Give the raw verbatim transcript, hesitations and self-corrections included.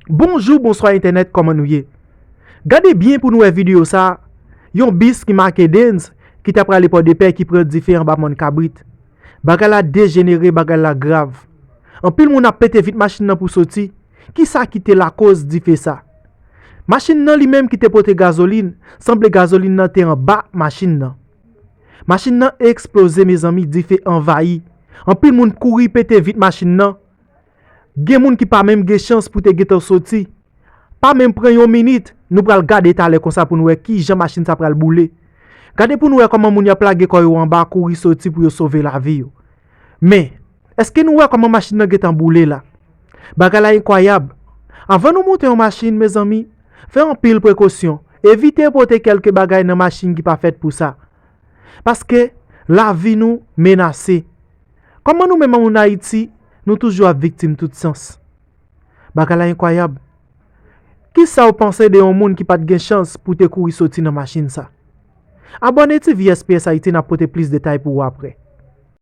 Bonjou, bonswa entènèt, kòman nou ye? Gade byen pou nou wè videyo sa a. Yon bis ki make Dens, ki ta prale Pòdepè, ki pran dife anba Mòn Kabrit. Bagay la dejenere, bagay la grav. Anpil moun ap pete vit machin nan pou soti. Kisa ki te lakoz dife sa? Machin nan li menm ki te pote gazolin, sanble gazolin nan te anba machin nan. Machin nan eksploze, mezanmi, dife anvayi. Anpil moun kouri pete vit machin nan. Gen moun ki pa menm gen chans pou te gentan soti. Pa menm pran yon minit, nou pral gade talè konsa pou nou wè kijan machin sa pral boule. Gade pou nou wè kòman moun y ap lage kò yo anba, kouri soti pou yo sove lavi yo. Men, èske nou wè kòman machin nan gentan boule la? Bagay la enkwayab. Anvan nou monte yon machin, mezanmi, fè anpil prekosyon. Evite pote kèlke bagay nan machin ki pa fèt pou sa. Paske lavi nou menase. Kòman nou menm moun Ayiti, nou toujou ap viktim tout sans? Bagay la enkwayab. Kisa w panse de yon moun ki pa t gen chans pou te kouri soti nan machin sa? Abòne T V S P S Ayiti, n ap pote plis detay pou ou apre.